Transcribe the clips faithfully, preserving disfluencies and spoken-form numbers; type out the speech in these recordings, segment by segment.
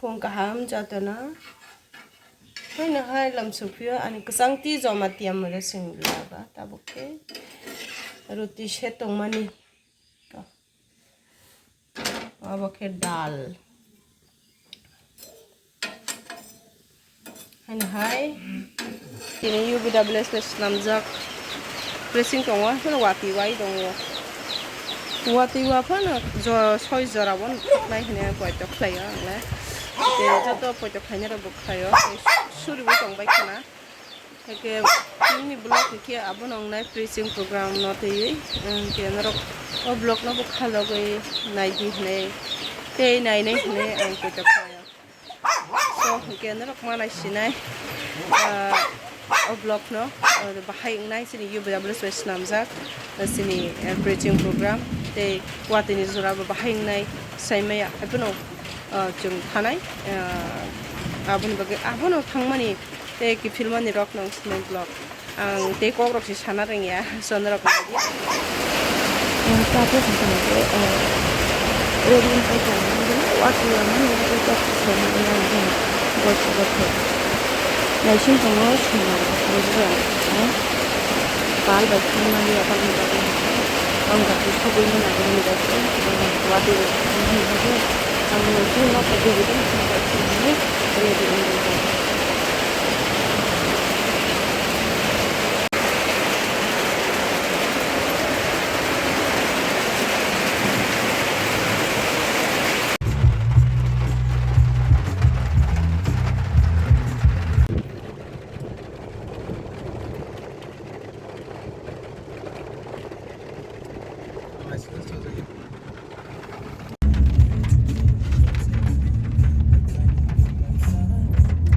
Phung kaham jotono. Haino hai lamsukphio ani kwchang twi joma tiyam mole sing laba tabuk khe. Ruti se tongmani. Obo khe dal. Haino hai. Tini U B W S bai swnamjak pressing tongo, haino watwi wai tongo. Watwi wa phano jo-, soi jora bo nuknai hwnwi ang poito khlaio ang le. Tei joto poito khlainai rok bo khlaio. Tei suriwi tongbai khana. Hake nini vlog hwnkhe abono wngnai pressing program no twiwi. Hwnkhe norok o vlog no bwkha logwi naidi hwnwi tei nainai hwnwi ang poito khlaio. So, hwnkhe norok ma naisinai, ah, o vlog no, ah, bahai wngnai chini U B W S bai swnamjak, ah, chini, eh, preaching program tei watwi ni jora bo bahai wngnai saimaya, haiphano, ah, chwng thanai, ah, aboni bagwi abono thangmani tei kiphilmani rok no wngsinai vlog. Ang tei kok rok se sana rwngya, so norok nai di. Ang ta khe sa khe, eh, ready wngkha kha, watwi ya mani, watwi ya mani, ang khe boysa boysa. Naising tongo, swnam, bujra, eh, bal bai khum mani, abang ni bagwi, ang kha khe sogwi mani, abang ni bagwi, watwi ya mani, ang khe nok khe ready wngkha kha, ready wngkha.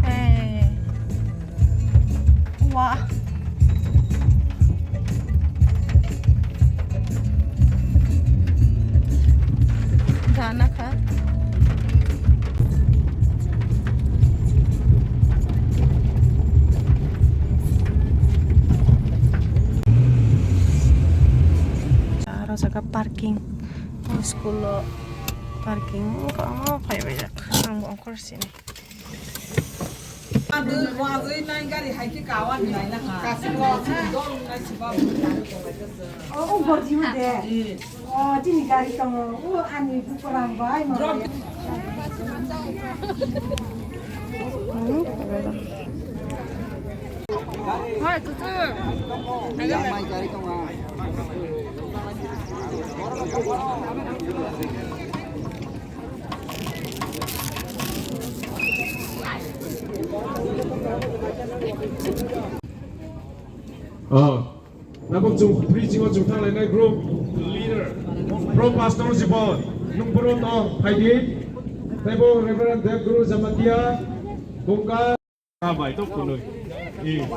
Hey. Wah. Gana kha. Aro jaga parking. School o parking wngkha, omo phaibaijak. Ang bo ongkhor sini. Oh, nabo chwng preaching o chwng thanglainai group leader, pro pastor Jibon, nung boro no phaidi, taibo Reverend Dev Guru Jamatia, Bungka. Bai to kunui. I.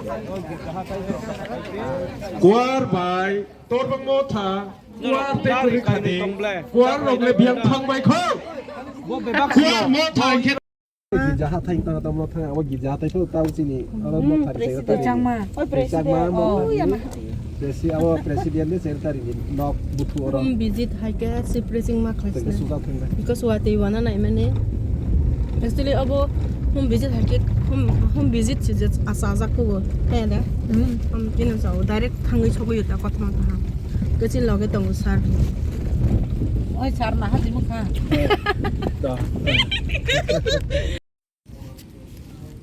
Kuar bai, torbang motha, kuar te kuri khadi, kuar rok le biang thang bai kho. Kuar motha khe. Gija hathai tang tang motha, abo gija hathai to tau chini, oro motha ni secretary. Changma. Changma motha ni. Presi-, abo president ni secretary ni nok buthu oro. Home visit hai khe si preaching ma khlai sini. Because watwi wana nai mani. Actually abo home visit hai khe home, home visit si je asa ajak ko. He da. Home visit sa direct thangwi sogwi ta kotma ta. Kecil loge tongo sir. Oi sir na haji mukha.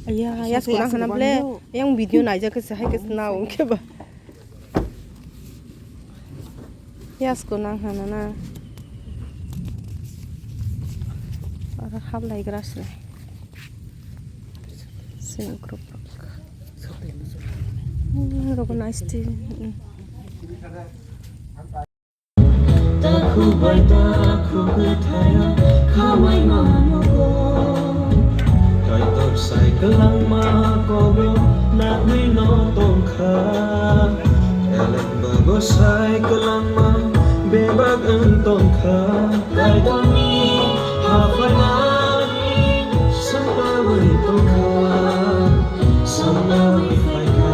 Aya, ya sekolah hana ble, yang video naijak khe hai khe na ong khe ba. Ya sekolah hana na. Aro hap lai gra se. Sing group. Hmm, rogo nice team. Hmm. Takhubai takhu kwthaya khamai mano. Kaitor sai kwlangma kobo nagwi no tongkha. Eleng bago sai kwlangma bebak wng tongkha. Kaitorni haphainani samlawi tongkha, samlawi phaikha.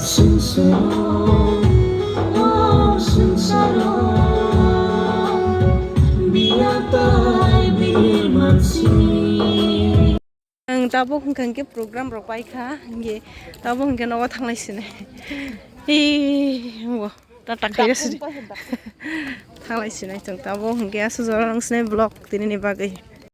Swngcharo, o swngcharo, biya Tabuk hwnkha hwnkhe program rok paikha, hwnkhe tabuk hwnkhe nogo thanglai sinai. Ee, bo, ta takhai rw sidi. Thanglai sinai chwng tabuk hwnkhe aswk jora nang sinai vlog tini ni bagwi.